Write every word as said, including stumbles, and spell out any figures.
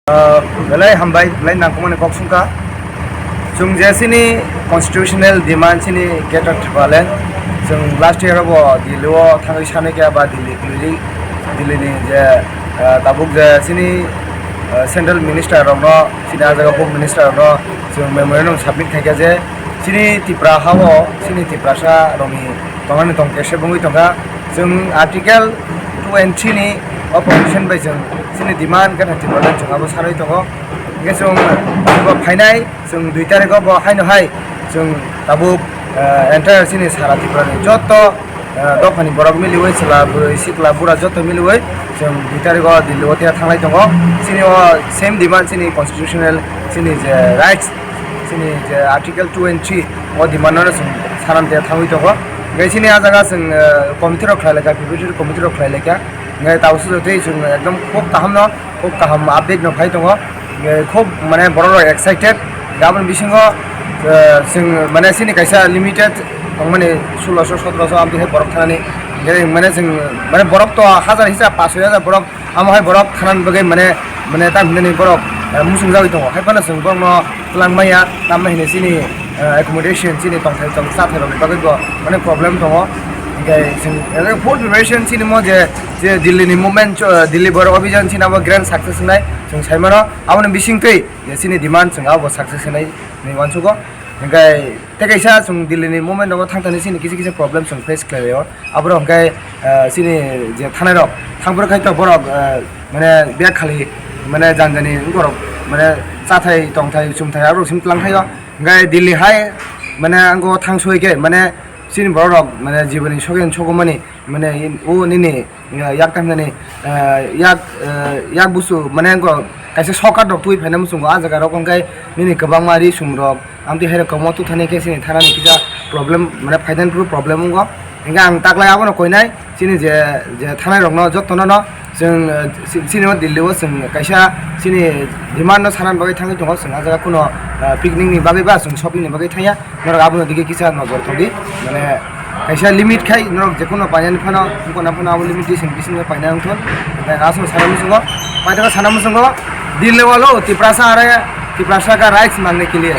Ah, belai hambai, belai nangkukmani kok songkha. Chwng je chini constitutional demand chini Greater Tipraland, chwng last year bo Delhi o thangwi sanai kha ba Delhi kwlwi, Delhi ni je, ah, tabuk je chini, ah, central minister rokno, chini ah jaga bo minister rokno chwng memorandum submit khaikha je chini Tipra ha o chini Tiprasa rokni tongnani tong khe se bungwi tongkha. Chwng Article two and three ni opposition bai chwng chini demand khe thang Tipraland chwng abo sanwi tongo. Hingkhe chwng bo phainai chwng dui tarikh o bo haino hai chwng tabuk, eh, entire chini sara Tripura ni joto, eh, dophani borok miliwi chwla bwrwi sikla bura joto miliwi chwng dui tarikh o Delhi o thanglai tongo. Chini o same demand chini constitutional chini je rights chini je Article two and three o demand no chwng sanam te thangwi tongo. Hingkhe chini ah jaga chwng, eh, committee rok khlai laikha, preparatory committee rok khlai laikha. Hingkhe tabuk sujak tei chwng ekdom khub kaham no, khub kaham update no phai tongo. Hingkhe khub mane borok rok excited. Aboni bisingo, eh, chwng mane chini kaisa limited tongmani sulosho sotrosho amtwi hai borok thanani. Hingkhe mane chwng mane borok to hazar hisab pash soi hazar borok. Amo hai borok thanani bagwi mane, mane tamo hinani borok, eh, muchungjagwi tongo. Hai phano chwng borokno twlang maya, tamni hwnwi chini, eh, accommodation, chini tongthai tong chathairokni bagwi bo mane problem tongo. Hingkhe chwng, eh, full preparation chini mo je, je Delhi ni movement, eh, Delhi Borok Abhijan chini abo grand success wngnai chwng sai mano. Aboni bisingtwi je chini demand chwng abo success wngnai hinwi uansugo. Hingkhe tei kaisa chwng Delhi ni movement rogo thang thani chini kisa kisa problem chwng face khlai laio. Aborok hwnkhe, eh, chini je thanai rok thangphuru khai to borok, eh, mane bek khali mane jani jani borok mane chathai tongthai chumthai aborok simi twlang thaio. Hingkhe Delhi hai mane ang o thang soi khe mane chini borok rok mane jiboni sogen sogomani mane o nini, eh, yak tang nani, eh, yak, eh, yak busu mane ang o kaisa shortcut rok twi phaina muchungo ah jaga rok hwnkhe nini kwbangma ri sum rok. Amtwi hai rok kwbangma tubthani khe chini thanani kisa problem, mane, financial problem wngo. Hingkhe ang taklai abono koinai, chini je, je thanai rokno jotono no chwng, eh, chi-, chini o Delhi o chwng kaisa chini demand no sanani bagwi thangwi tongo, chwng ah jaga kuno, eh, picnic ni bagwi ba chwng shopping ni bagwi thangya, norok abono digi kisa nojor tongdi, mane, kaisa limit khai norok jekhuno painani phano, wngkona phano abo limitation bisingo paina wngthon. Hingkhe aswk sana muchungo, paithago sana muchungo, Delhi walo Tiprasa are, Tiprasa ka rights mangna ke liye.